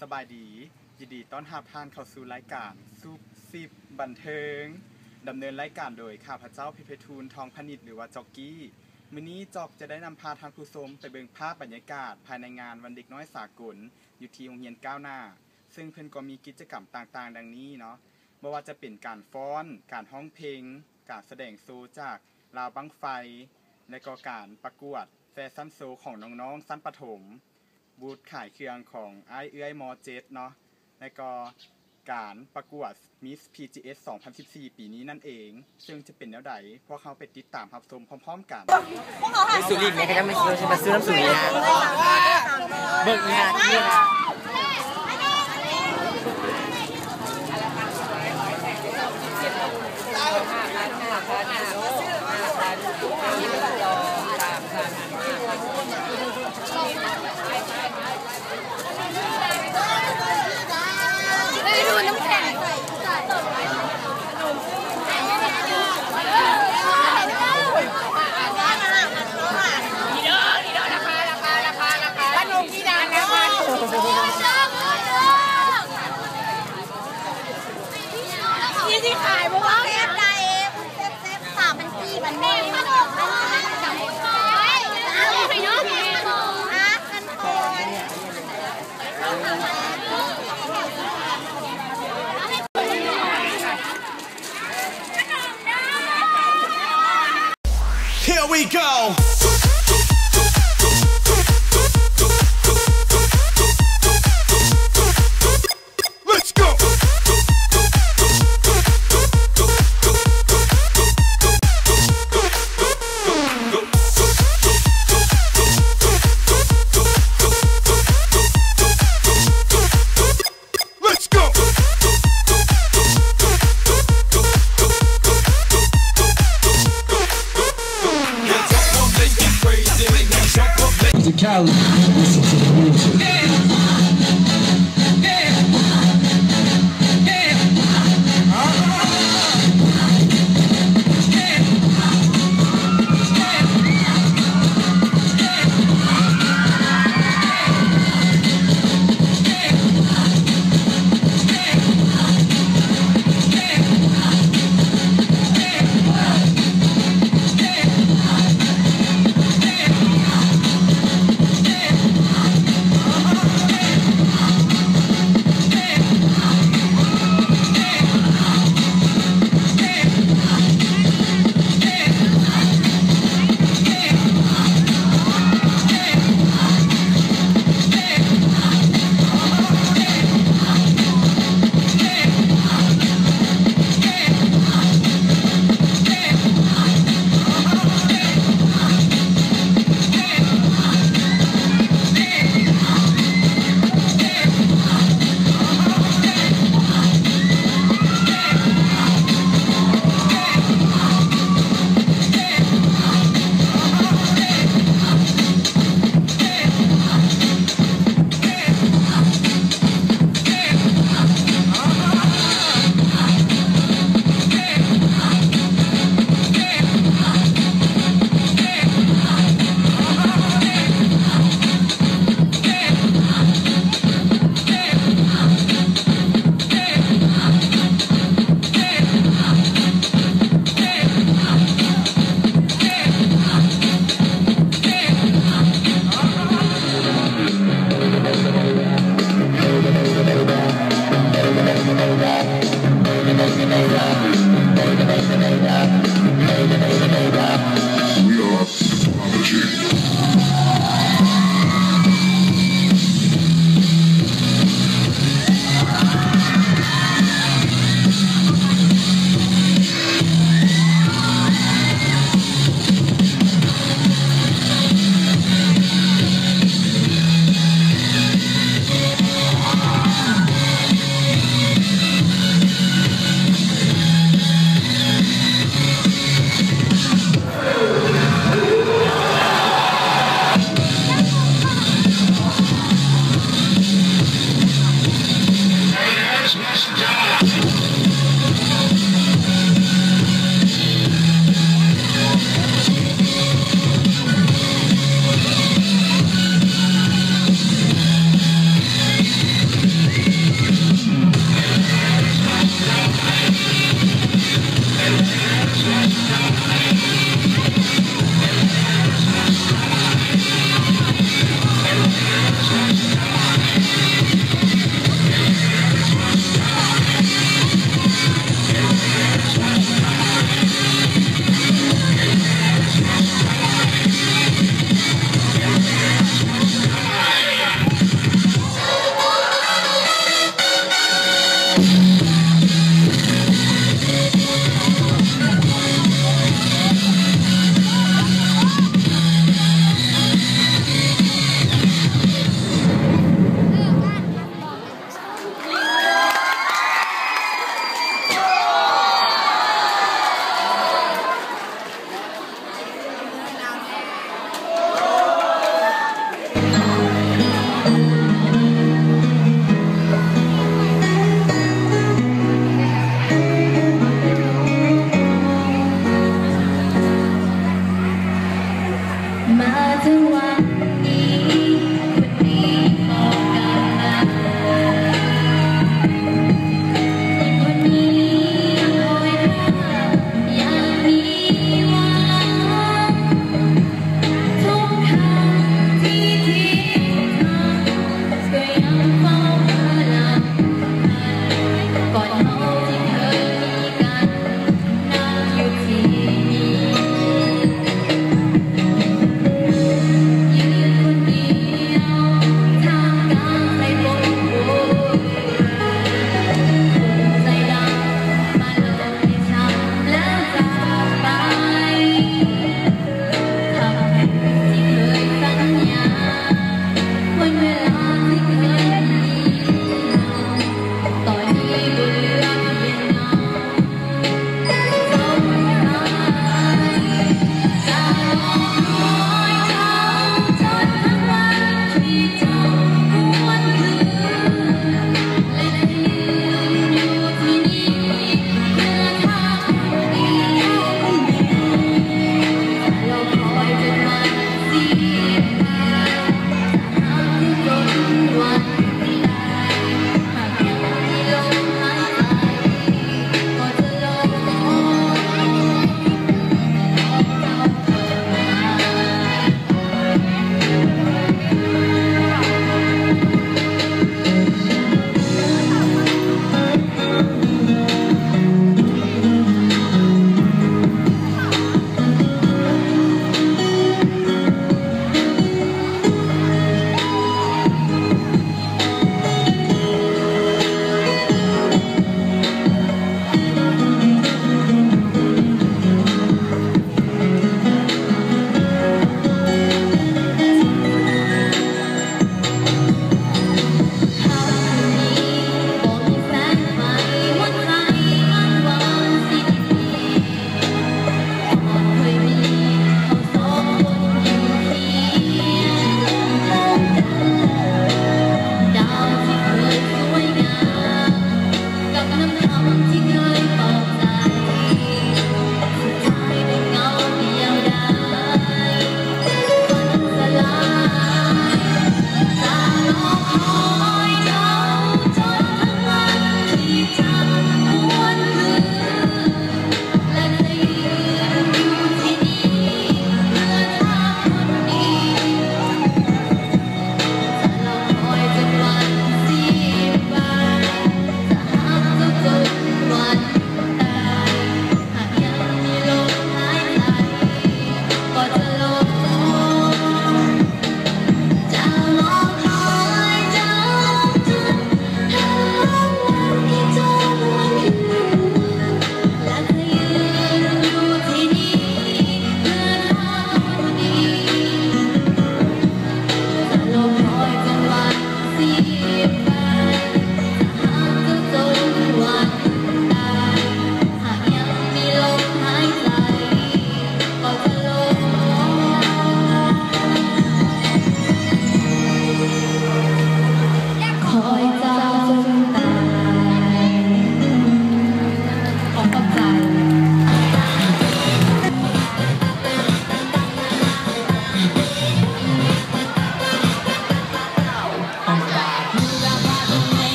ສະບາຍດີ, ຍິນດີຕ້ອນຮັບທ່ານເຂົ້າສູ່ລາຍການຊຸບຊິບບັນເທີງ, ດຳເນີນລາຍການໂດຍຂ້າພະເຈົ້າ ເພັດໄພທູນ ທອງພະນິດ ຫຼືວ່າຈ໊ອກກີ້. ມື້ນີ້ຈ໊ອກຈະໄດ້ນຳພາທ່ານຜູ້ຊົມໄປເບິ່ງພາບບັນຍາກາດພາຍໃນງານວັນເດັກນ້ອຍສາກົນ ຢູ່ທີ່ໂຮງຮຽນກ້າວໜ້າ, ເຊິ່ງເພິ່ນກໍມີກິດຈະກຳຕ່າງໆ ດັ່ງນີ້ເນາະ, ບໍ່ວ່າຈະເປັນການຟ້ອນ, ການຮ້ອງເພງ, ການສະແດງໂຊຈາກລາວບັ້ງໄຟ ແລະກໍການປະກວດແຟຊັນໂຊຂອງນ້ອງໆຊັ້ນປະຖົມ, ບູດຂາຍເຄື່ອງຂອງອ້າຍເອື້ອຍ ມໍເຈັດເນາະ, ແລະກໍການປະກວດມິສ ພີຈີເອສ ສອງພັນສິບສີ່ ປີນີ້ນັ້ນເອງ. ເຊິ່ງຈະເປັນແນວໃດ ພວກເຮົາໄປຕິດຕາມຮັບຊົມພ້ອມໆກັນ. ເບິ່ງອີ່ຫານີ້ນະ. Here we go. Let's go. Let's go. Musicality, listen to the music.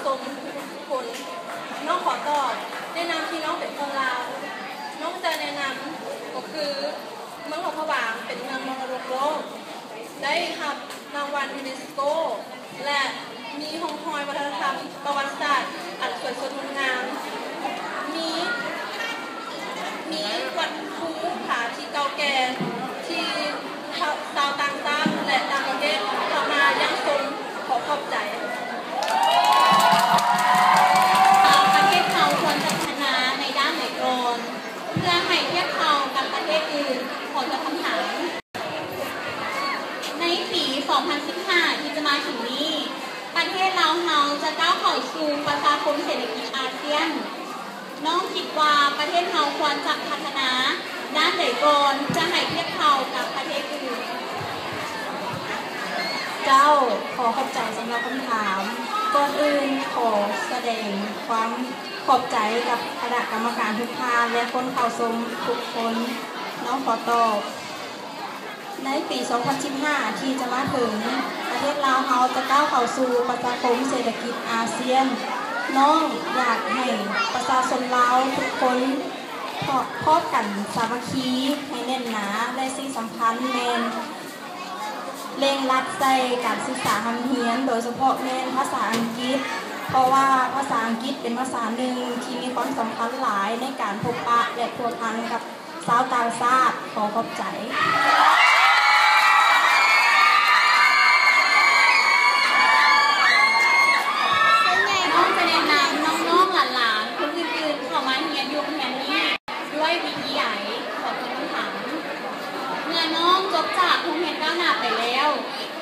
ຊົມທຸກໆຄົນ. ນ້ອງຂໍຕອບ ໃນນາມທີ່ນ້ອງເປັນຄົນລາວ, ນ້ອງຈະແນະນຳກໍຄື ເມືອງຫຼວງພະບາງເປັນເມືອງມໍລະດົກໂລກ, ໄດ້ຮັບລາງວັນຢູເນສໂກ ແລະ ມີຮ່ອງຮອຍວັດທະນະທຳປະຫວັດສາດອັນສວຍສົດງົດງາມ, ມີ ມີວັດພູຜາທີ່ເກົ່າແກ່ທີ່ຊາວຕ່າງຊາດ ແລະ ຕ່າງປະເທດເຂົ້າມາຢ້ຽມຊົມ. ຂໍຂອບໃຈ. ປະເທດເຮົາຄວນຈະພັດທະນາໃນດ້ານໃດກ່ອນ ເພື່ອໃຫ້ທຽບເທົ່າກັບປະເທດອື່ນ? ຂໍຕອບຄຳຖາມ. ໃນປີສອງພັນສິບຫ້າທີ່ຈະມາເຖິງນີ້, ປະເທດລາວເຮົາຈະກ້າວເຂົ້າສູ່ປະຊາຄົມເສດຖະກິດອາຊຽນ. ນ້ອງຄິດວ່າປະເທດເຮົາຄວນຈະພັດທະນາດ້ານໃດກ່ອນ ເພື່ອໃຫ້ທຽບເທົ່າກັບປະເທດອື່ນ? ເຈົ້າ, ຂໍຂອບໃຈສຳລັບຄຳຖາມ. ກ່ອນອື່ນ, ຂໍສະແດງຄວາມຂອບໃຈກັບຄະນະກຳມະການທຸກທ່ານ ແລະ ຄົນເຂົ້າຊົມທຸກຄົນ. ນ້ອງຂໍຕອບ. ໃນປີສອງພັນສິບຫ້າທີ່ຈະມາເຖິງ, ປະເທດລາວເຮົາຈະກ້າວເຂົ້າສູ່ປະຊາຄົມເສດຖະກິດອາຊຽນ. ນ້ອງຢາກໃຫ້ປະຊາຊົນລາວທຸກຄົນພ- ພ້ອມກັນສາມັກຄີໃຫ້ແໜ້ນໜາ ແລະ ສິ່ງສຳຄັນແມ່ນເລັ່ງລັດໃສ່ການສຶກສາຮ່ຳຮຽນ, ໂດຍສະເພາະແມ່ນພາສາອັງກິດ, ເພາະວ່າພາສາອັງກິດເປັນພາສາໜຶ່ງທີ່ມີຄວາມສຳຄັນຫຼາຍໃນການພົບປະ ແລະ ພົວພັນກັບ ຊາວຕ່າງຊາດ. ຂໍຂອບໃຈ. ນ້ອງຈະແນະນຳນ້ອງໆຫຼານໆຄົນອື່ນໆເຂົ້າມາຮຽນຢູ່ໂຮງຮຽນນີ້ດ້ວຍວິທີໃດ? ຂໍຕອບຄຳຖາມ. ເມື່ອນ້ອງຈົບຈາກໂຮງຮຽນກ້າວໜ້າໄປແລ້ວ,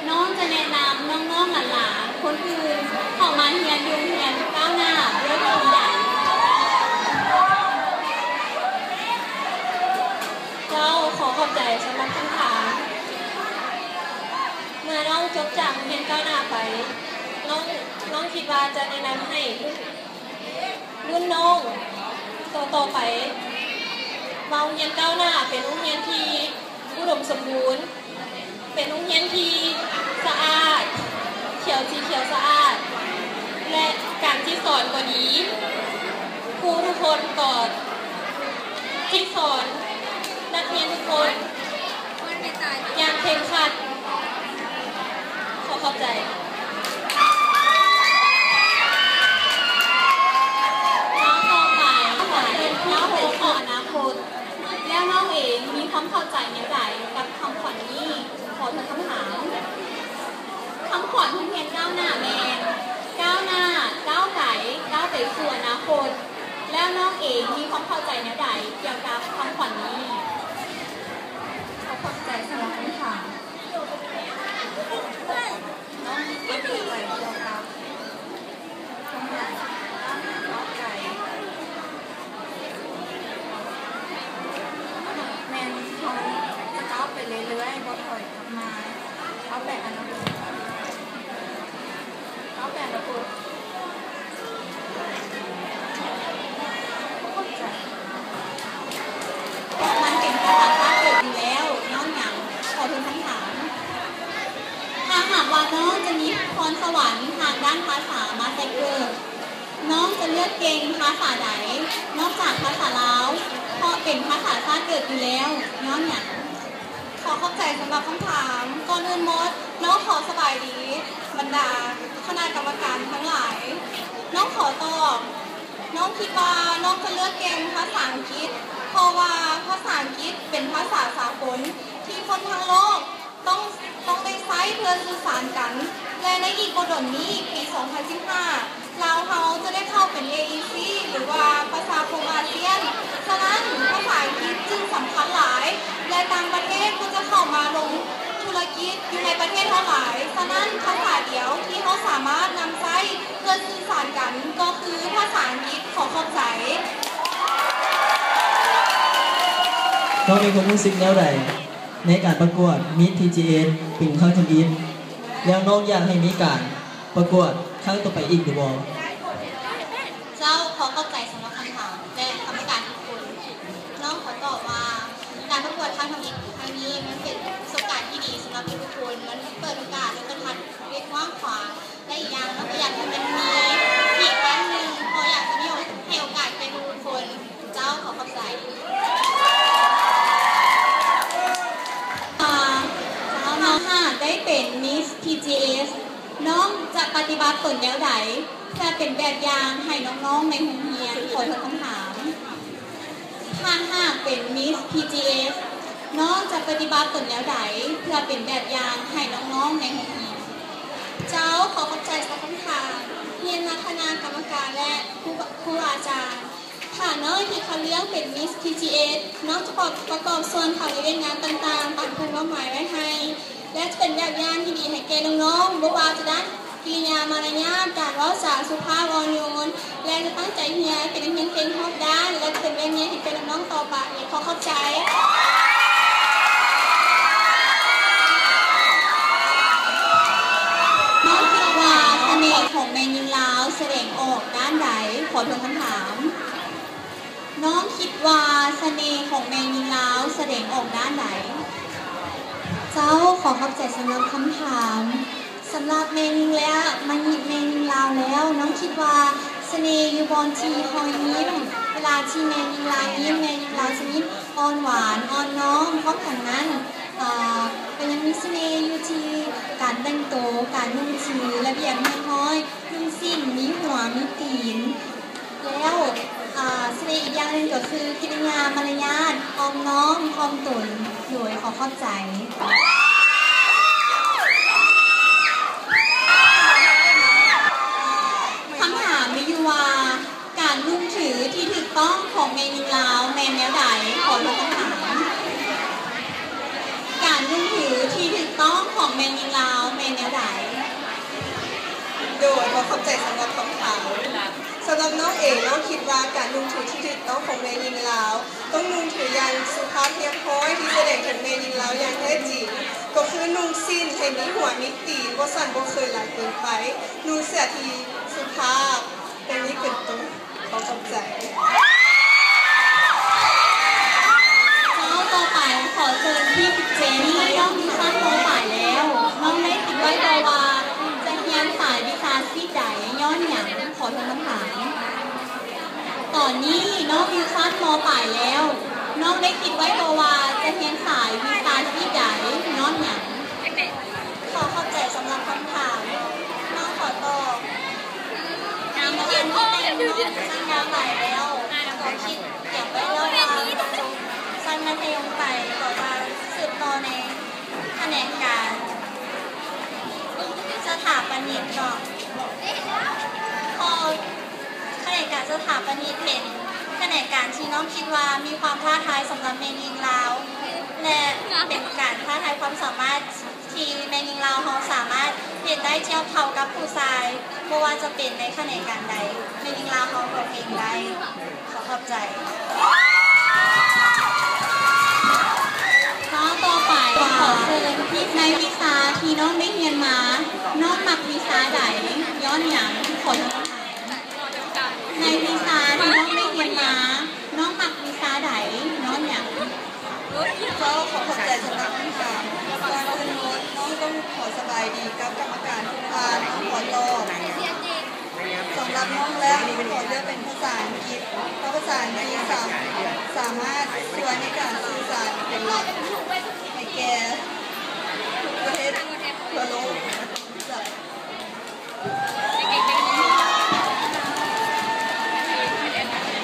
ນ້ອງຈະແນະນຳນ້ອງໆຫຼານໆຄົນອື່ນເຂົ້າມາຮຽນຢູ່ໂຮງຮຽນກ້າວໜ້າດ້ວຍວິທີໃດ? ເຈົ້າ, ຂໍຂອບໃຈສຳລັບຄຳຖາມ. ເມື່ອນ້ອງຈົບຈາກໂຮງຮຽນກ້າວໜ້າໄປ, ນ້ອງ, ນ້ອງຄິດວ່າຈະແນະນຳໃຫ້ ລຸ້ນນ້ອງຕໍ່ໆໄປ ວ່າໂຮງຮຽນກ້າວໜ້າເປັນໂຮງຮຽນທີ່ອຸດົມສົມບູນ, ເປັນໂຮງຮຽນທີ່ສະອາດ, ຂຽວ, ສີຂຽວສະອາດ ແລະ ການສິດສອນກໍດີ. ຄູທຸກຄົນກໍສິດສອນນັກຮຽນທຸກຄົນ ຢ່າງເຄັ່ງຄັດ. ຂໍຂອບໃຈ. ແລ້ວຕໍ່ໄປ ເປັນເຈົ້າຂອງອະນາຄົດ. ແລ້ວນ້ອງເອງມີຄວາມເຂົ້າໃຈແນວໃດກັບຄຳຂວັນນີ້? ຂໍທວນຄຳຖາມ. ຄຳຂວັນໂຮງຮຽນກ້າວໜ້າແມ່ນ ກ້າວໜ້າ, ກ້າວໄກ, ກ້າວໄປສູ່ອະນາຄົດ. ແລ້ວນ້ອງເອງມີຄວາມເຂົ້າໃຈແນວໃດກ່ຽວກັບຄຳຂວັນນີ້? ຂໍຂອບໃຈສຳລັບຄຳຖາມ. ນ້ອງມີຄວາມເຂົ້າໃຈກ່ຽວກັບຄວາມໝາຍ ກ້າວໜ້າ ກ້າວໄກ ແມ່ນເຮົາຈະກ້າວໄປເລື້ອຍໆ ບໍ່ຖອຍ ມາ ເອົາແປອະນາຄົດ ເອົາແປອະນາຄົດ. ມັນເປັນພາສາຊາດເກີດຢູ່ແລ້ວ. ຍ້ອນຫຍັງ? ຂໍທວນຄຳຖາມ. ຖ້າຫາກວ່ານ້ອງຈະມີພອນສະຫວັນທາງດ້ານພາສາມາແຕ່ເກີດ, ນ້ອງຈະເລືອກເກັ່ງພາສາໃດ ນອກຈາກພາສາລາວ? ເພາະເປັນພາສາຊາດເກີດຢູ່ແລ້ວ. ຍ້ອນຫຍັງ? ຂໍຂອບໃຈສຳລັບຄຳຖາມ. ກ່ອນອື່ນໝົດ, ນ້ອງຂໍສະບາຍດີບັນດາຄະນະກຳມະການທັງຫຼາຍ. ນ້ອງຂໍຕອບ, ນ້ອງຄິດວ່ານ້ອງຈະເລືອກເກັ່ງພາສາອັງກິດ, ເພາະວ່າພາສາອັງກິດເປັນພາສາສາກົນທີ່ຄົນທັງໂລກຕ້ອງ, ຕ້ອງໄດ້ໃຊ້ເພື່ອສື່ສານກັນ. ແລະ ໃນອີກບໍ່ດົນນີ້, ປີສອງພັນສິບຫ້າ ລາວເຮົາຈະໄດ້ເຂົ້າເປັນ ເອອີຊີ ຫຼືວ່າປະຊາຄົມອາຊຽນ. ສະນັ້ນ, ພາສາອັງກິດຈຶ່ງສຳຄັນຫຼາຍ ແລະ ຕ່າງປະເທດກໍຈະເຂົ້າມາລົງທຸລະກິດຢູ່ໃນປະເທດເຮົາຫຼາຍ. ສະນັ້ນ, ພາສາດຽວທີ່ເຮົາສາມາດນຳໃຊ້ເພື່ອສື່ສານກັນກໍຄືພາສາອັງກິດ. ຂໍຂອບໃຈ. ນ້ອງມີຄວາມຮູ້ສຶກແນວໃດໃນການປະກວດ Miss ທີຈີເອັດ ເປັນຄັ້ງທຳອິດ ແລ້ວນ້ອງຢາກໃຫ້ມີການປະກວດຄັ້ງຕໍ່ໄປອີກຫຼືບໍ່? ເຈົ້າ, ຂໍຂອບໃຈສຳລັບຄຳຖາມ ແລະ ກຳມະການທຸກຄົນ. ນ້ອງຂໍຕອບວ່າ ການປະກວດຄັ້ງທຳອິດຄັ້ງນີ້ ມັນເປັນປະສົບການທີ່ດີສຳລັບທຸກໆຄົນ. ມັນເປີດໂອກາດ ແລະ ກະທັດໃຫ້ກວ້າງຂວາງ ແລະ ອີກຢ່າງ ນ້ອງກໍຢາກໃຫ້ມັນມີ ພີຈີເອສ ນ້ອງຈະປະຕິບັດຕົນແນວໃດ ເພື່ອເປັນແບບຢ່າງໃຫ້ນ້ອງໆໃນໂຮງຮຽນ? ຂໍທວນຄຳຖາມ. ຖ້າຫາກເປັນມິສພີຈີເອສ ນ້ອງຈະປະຕິບັດຕົນແນວໃດ ເພື່ອເປັນແບບຢ່າງໃຫ້ນ້ອງໆໃນໂຮງຮຽນ? ເຈົ້າ, ຂໍຂອບໃຈສຳລັບຄຳຖາມ. ຮຽນມາຄະນະກຳມະການ ແລະ ຄູ ຄູອາຈານ. ຖ້ານ້ອງຖືກຄັດເລືອກເປັນມິສພີຈີເອສ ນ້ອງຈະປະກອບສ່ວນເຂົ້າໃນວຽກງານຕ່າງໆ ຕາມເພິ່ນມອບໝາຍໄວ້ໃຫ້ ແລະ ຈະເປັນແບບຢ່າງທີ່ດີໃຫ້ແກ່ນ້ອງໆ ບໍ່ວ່າຈະດ້ານກິລິຍາມາລະຍາດ, ການເວົ້າຈາສຸພາບອ່ອນໂຍນ ແລະ ຈະຕັ້ງໃຈຮຽນ ເປັນນັກຮຽນເກັ່ງຮອບດ້ານ ແລະ ຈະເປັນແບບຢ່າງໃຫ້ແກ່ນ້ອງໆຕໍ່ໄປ. ຂໍຂອບໃຈ. ນ້ອງຄິດວ່າສະເໜ່ຂອງແມ່ຍິງລາວສະແດງອອກດ້ານໃດ? ຂໍທວນຄຳຖາມ. ນ້ອງຄິດວ່າສະເໜ່ຂອງແມ່ຍິງລາວສະແດງອອກດ້ານໃດ? ເຈົ້າ, ຂໍຂອບໃຈສຳລັບຄຳຖາມ. ສຳລັບແມ່ຍິງແລ້ວ ມາຍິງ ແມ່ຍິງລາວແລ້ວ ນ້ອງຄິດວ່າສະເໜ່ຢູ່ບ່ອນທີ່ຮອຍຍິ້ມ. ເວລາທີ່ແມ່ຍິງລາວຍິ້ມ ແມ່ຍິງລາວຈະຍິ້ມອ່ອນຫວານ ອ່ອນນ້ອມ. ພ້ອມກັນນັ້ນ ເອີ ກໍຍັງມີສະເໜ່ຢູ່ທີ່ການແຕ່ງໂຕ, ການນຸ່ງຖື, ລະບຽບຮຽບຮ້ອຍ, ນຸ່ງສິ້ນ, ມີຫົວ, ມີຕີນ. ແລ້ວ ອາ ສະເໜ່ອີກຢ່າງໜຶ່ງກໍຄືກິລິຍາມາລະຍາດ ອ່ອມນ້ອມຖ່ອມຕົນ. ໂດຍ ຂໍຂອບໃຈ. ຄຳຖາມມີຢູ່ວ່າ ການນຸ່ງຖືທີ່ຖືກຕ້ອງຂອງແມ່ຍິງລາວແມ່ນແນວໃດ? ຂໍທວນຄຳຖາມ. ການນຸ່ງຖືທີ່ຖືກຕ້ອງຂອງແມ່ຍິງລາວແມ່ນແນວໃດ? ໂດຍ ຂໍຂອບໃຈສຳລັບຄຳຖາມ. ສຳລັບນ້ອງເອງ, ນ້ອງຄິດວ່າການນຸ່ງຖືທີ່ຖືກຕ້ອງຂອງແມ່ຍິງລາວ ຕ້ອງນຸ່ງຖືຢ່າງສຸພາບຮຽບຮ້ອຍ ທີ່ສະແດງເຖິງແມ່ຍິງລາວຢ່າງແທ້ຈິງ, ກໍຄືນຸ່ງສິ້ນໃຫ້ມີຫົວມີຕີນ, ບໍ່ສັ້ນບໍ່ເຂີນຫຼາຍເກີນໄປ, ນຸ່ງເສື້ອທີ່ສຸພາບ, ດັ່ງນີ້ເປັນຕົ້ນ. ຂໍຂອບໃຈ. ເຈົ້າ, ຕໍ່ໄປຂໍເຊີນພີ່ເຈນ. ນ້ອງຢູ່ຊັ້ນ ມ.ປາຍ ແລ້ວ, ນ້ອງໄດ້ຄິດໄວ້ບໍ່ວ່າຈະຮຽນສາຍວິຊາຊີບໃດ? ຍ້ອນຫຍັງ? ຂໍທວນຄຳຖາມ. ຕອນນີ້ນ້ອງຢູ່ຊັ້ນ ມ.ປາຍ ແລ້ວ, ນ້ອງໄດ້ຄິດໄວ້ບໍ່ວ່າຈະຮຽນສາຍວິຊາຊີບໃດ? ຍ້ອນຫຍັງ? ຂໍຂອບໃຈສຳລັບຄຳຖາມ. ນ້ອງຂໍຕອບ, ມີນັກຮຽນຄົນໜຶ່ງ ນ້ອງຢູ່ຊັ້ນ ມ.ປາຍ ແລ້ວ, ກໍຄິດຕຽມໄວ້ແລ້ວວ່າຈະຈົບຊັ້ນມັດທະຍົມໄປ ກໍຈະສືບຕໍ່ໃນຂະແໜງການສະຖາປະນິກເນາະ. ເພາະຂະແໜງການສະຖາປະນິກເປັນຂະແໜງການທີ່ນ້ອງຄິດວ່າມີຄວາມທ້າທາຍສຳລັບແມ່ຍິງລາວ ແລະ ເປັນການທ້າທາຍຄວາມສາມາດ ທີ່ແມ່ຍິງລາວເຮົາສາມາດເຮັດໄດ້ທຽບເທົ່າກັບຜູ້ຊາຍ, ບໍ່ວ່າຈະເປັນໃນຂະແໜງການໃດ, ແມ່ຍິງລາວເຮົາກໍເກັ່ງໄດ້. ຂໍຂອບໃຈ. ຂໍ້ຕໍ່ໄປ, ຂໍເຊີນ ໃນວິຊາທີ່ນ້ອງໄດ້ຮຽນມາ, ນ້ອງມັກວິຊາໃດ? ຍ້ອນຫຍັງ? ຂໍທວນຄຳຖາມ. ໃນວິຊາທີ່ນ້ອງໄດ້ຮຽນມາ, ນ້ອງມັກວິຊາໃດ? ຍ້ອນຫຍັງ? ເຈົ້າ, ຂໍຂອບໃຈສຳລັບຄຳຖາມ. ກ່ອນອື່ນໝົດ, ນ້ອງຕ້ອງຂໍສະບາຍດີກັບກຳມະການທຸກທ່ານ. ຂໍຕອບ. ສຳລັບນ້ອງແລ້ວ, ຂໍເລືອກເປັນພາສາອັງກິດ, ເພາະພາສາອັງກິດສາ, ສາມາດຊ່ວຍໃນການສື່ສານເປັນຫຼັກໃຫ້ແກ່ທຸກປະເທດທົ່ວໂລກ.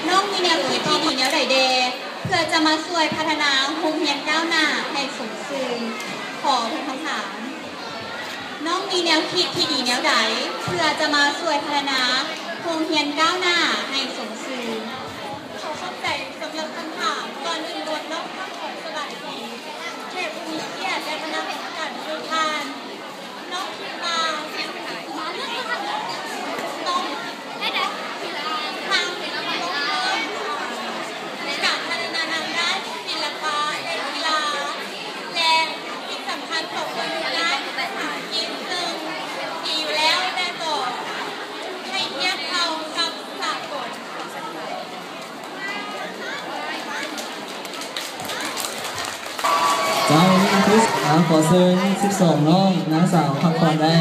ນ້ອງມີແນວຄິດທີ່ດີແນວໃດແດ່ ເພື່ອຈະມາຊ່ວຍພັດທະນາໂຮງຮຽນກ້າວໜ້າໃຫ້ສົມຊື່? ຂໍເປັນຄຳຖາມ. ນ້ອງມີແນວຄິດທີ່ດີແນວໃດ ເພື່ອຈະມາຊ່ວຍພັດທະນາໂຮງຮຽນກ້າວໜ້າໃຫ້ສົມຊື່? ຂໍຂອບໃຈສຳລັບຄຳຖາມ. ກ່ອນອື່ນໝົດ, ນ້ອງຕ້ອງຂໍສະບາຍດີແຂກຜູ້ມີກຽດ ແລະ ຄະນະກຳມະການທຸກທ່ານ. ນ້ອງຄິດວ່າຕ້ອງ ທາງ ການພັດທະນາທາງດ້ານສິລະປະ ແລະ ກິລາ ແລະ ສິ່ງສຳຄັນຂອງຄົນທາງດ້ານພາສາອັງກິດ ເຊິ່ງດີຢູ່ແລ້ວ ແຕ່ກໍໃຫ້ທຽບເທົ່າກັບສາກົນ. ເຈົ້າ, ນີ້ຄື ຂໍເຊີນສິບສອງນ້ອງ, ນາງສາວພັກຜ່ອນໄດ້.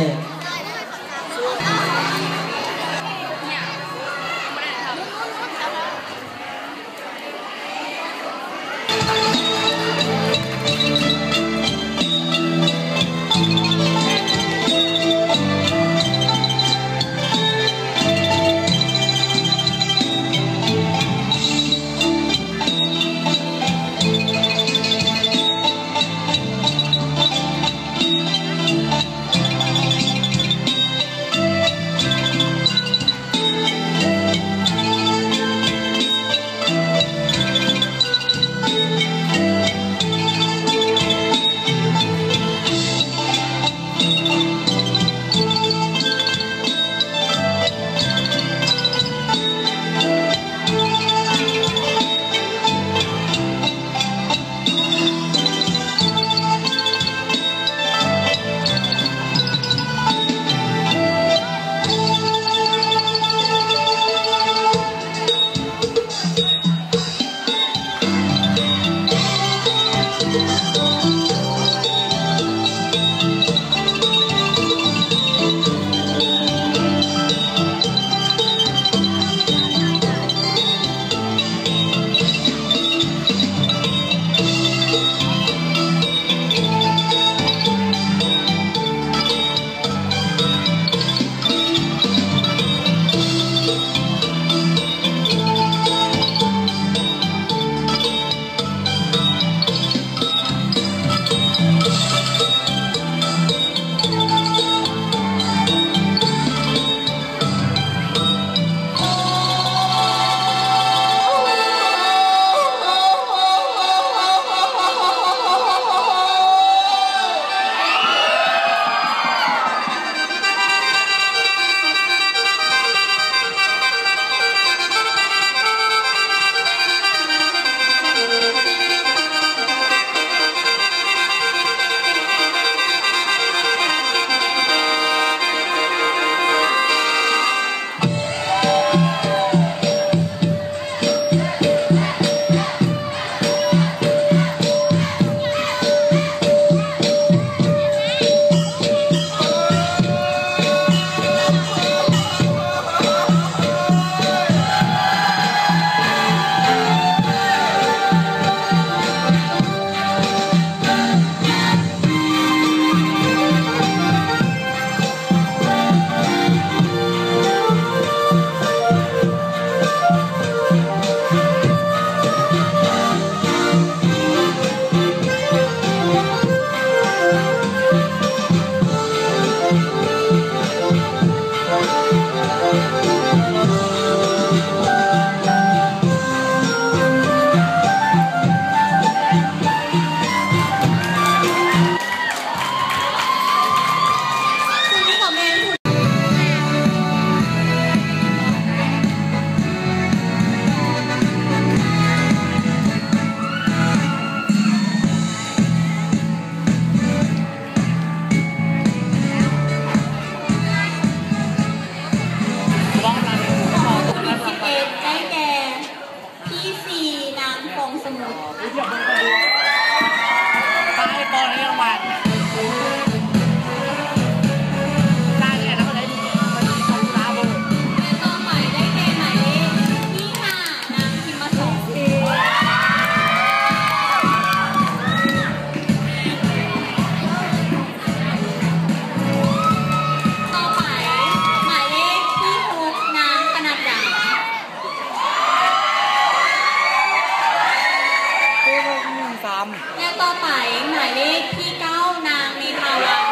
สิบเอ็ด ได้แก่ พี่สี่ นางฟองสมุทร ต่อไปได้แก่หมายเลข พี่ห้า นางพิมมาสอน ต่อไป หมายเลขที่หก นางปนัดดา เลขหนึ่งสาม และต่อไป หมายเลขที่เก้า นางเมธาวัลย์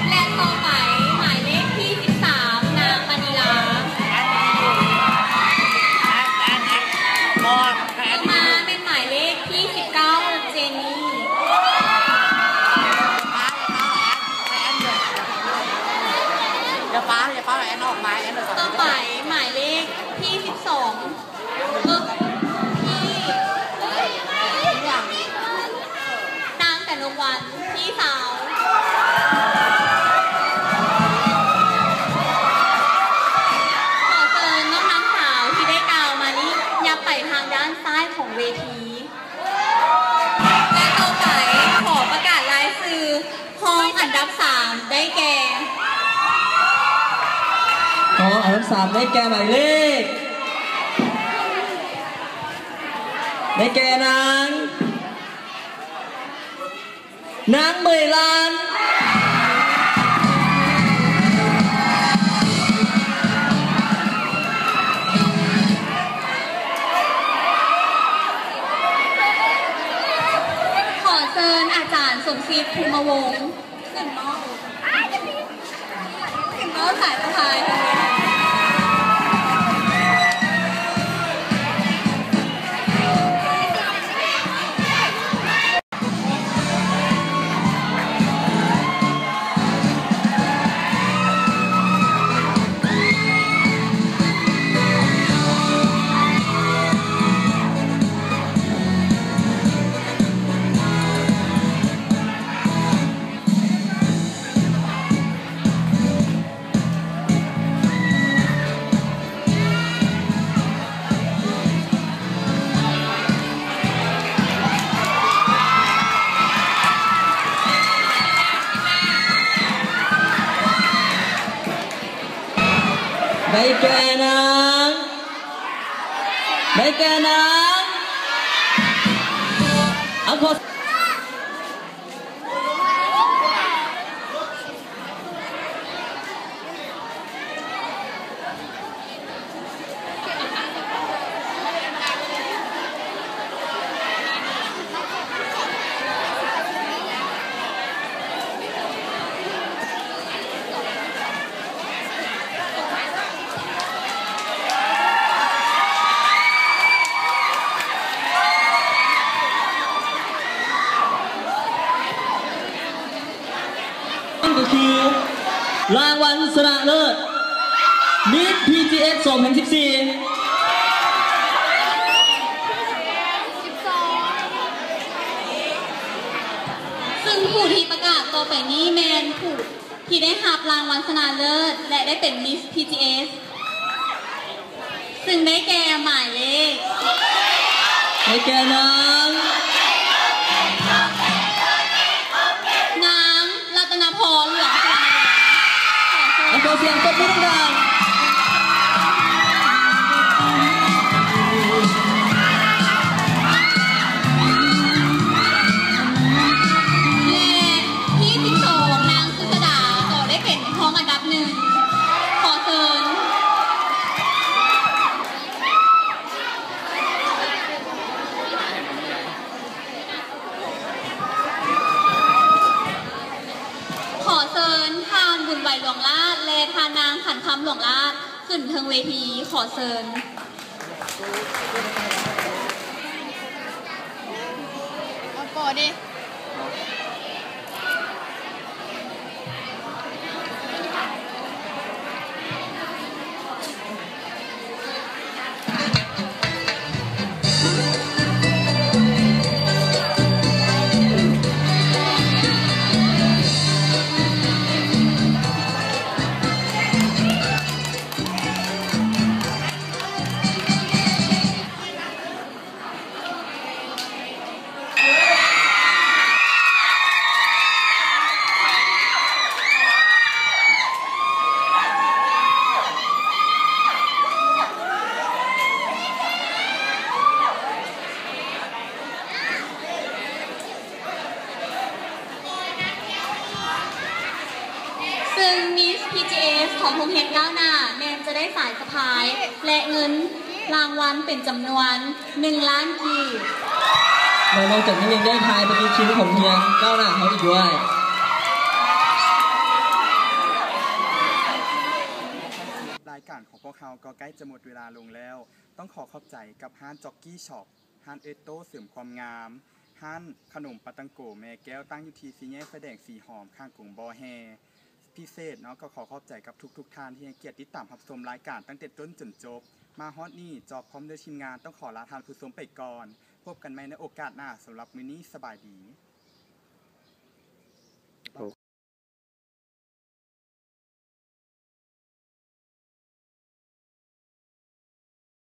และต่อไป หมายเลขที่สิบสาม นางมณีลา แอน แอน แอน แอน บอล ต่อมาเป็นหมายเลขที่สิบเก้า เจนนี่ อย่าฟ้าว อย่าฟ้าว แอน แอน อย่าฟ้าว อย่าฟ้าว แอนออกมา แอนออกมา ต่อไปหมายเลขที่สิบสอง เอ่อ พี่ นางกนกวรรณ พี่สาว ขอเชิญน้องๆ สาวที่ได้กล่าวมานี้ ยับไปทางด้านซ้ายของเวที และต่อไปขอประกาศรายชื่อห้องอันดับสาม ได้แก่ ห้องอันดับสาม ได้แก่หมายเลข ได้แก่นาง นางเหมยลาน ขอเชิญอาจารย์สมศิษย์ ภูมิวงศ์ ขึ้นมอบ ขึ้นมอบสายสะพายได้แก่นาง ได้แก่นาง เอาขอ นั่นก็คือ รางวัลชนะเลิศ Miss พี จี เอส สองพันสิบสี่ ซึ่งผู้ที่ประกาศต่อไปนี้แม่นผู้ที่ได้รับรางวัลชนะเลิศ และได้เป็น Miss พี จี เอส ซึ่งได้แก่หมายเลข ได้แก่นาง นางรัตนพร หลวงสุวรรณวงศ์ ขอเสียงปรบมือดังๆ และที่สิบสอง นางสุชาดา ก็ได้เป็นห้องอันดับหนึ่ง ขอเชิญ ຫຼວງລາດ ແລະ ທ່ານນາງ ຂັນຄຳ ຫຼວງລາດ ຂຶ້ນເທິງເວທີ ຂໍເຊີນ. ເອົາກໍເດ້. ຊຶ່ງມິສ ພີຈີເອສ ຂອງໂຮງຮຽນກ້າວໜ້າ ແມ່ນຈະໄດ້ສາຍສະພາຍ ແລະ ເງິນລາງວັນເປັນຈຳນວນ ໜຶ່ງລ້ານກີບ. ແລະ ນອກຈາກນີ້ຍັງໄດ້ພາຍປະຕິທິນຂອງຮຽນກ້າວໜ້າເຮົາອີກດ້ວຍ. ລາຍການຂອງພວກເຮົາກໍໃກ້ຈະໝົດເວລາລົງແລ້ວ. ຕ້ອງຂໍຂອບໃຈກັບຮ້ານ Jockey Shop, ຮ້ານເອໂຕ້ເສີມຄວາມງາມ, ຮ້ານຂະໜົມປາຕັງໂກແມ່ແກ້ວ ຕັ້ງຢູ່ທີ່ສີ່ແຍກໄຟແດງສີຫອມ ຂ້າງກົງບໍ່ແຮ່. ພິເສດເນາະ ກໍຂໍຂອບໃຈກັບທຸກໆທ່ານທີ່ໃຫ້ກຽດຕິດຕາມຮັບຊົມລາຍການຕັ້ງແຕ່ຕົ້ນຈົນຈົບ. ມາຮອດນີ້ ຈອບພ້ອມດ້ວຍທີມງານຕ້ອງຂໍລາທ່ານຜູ້ຊົມໄປກ່ອນ. ພົບກັນໃໝ່ໃນໂອກາດໜ້າ. ສຳລັບມື້ນີ້ ສະບາຍດີ.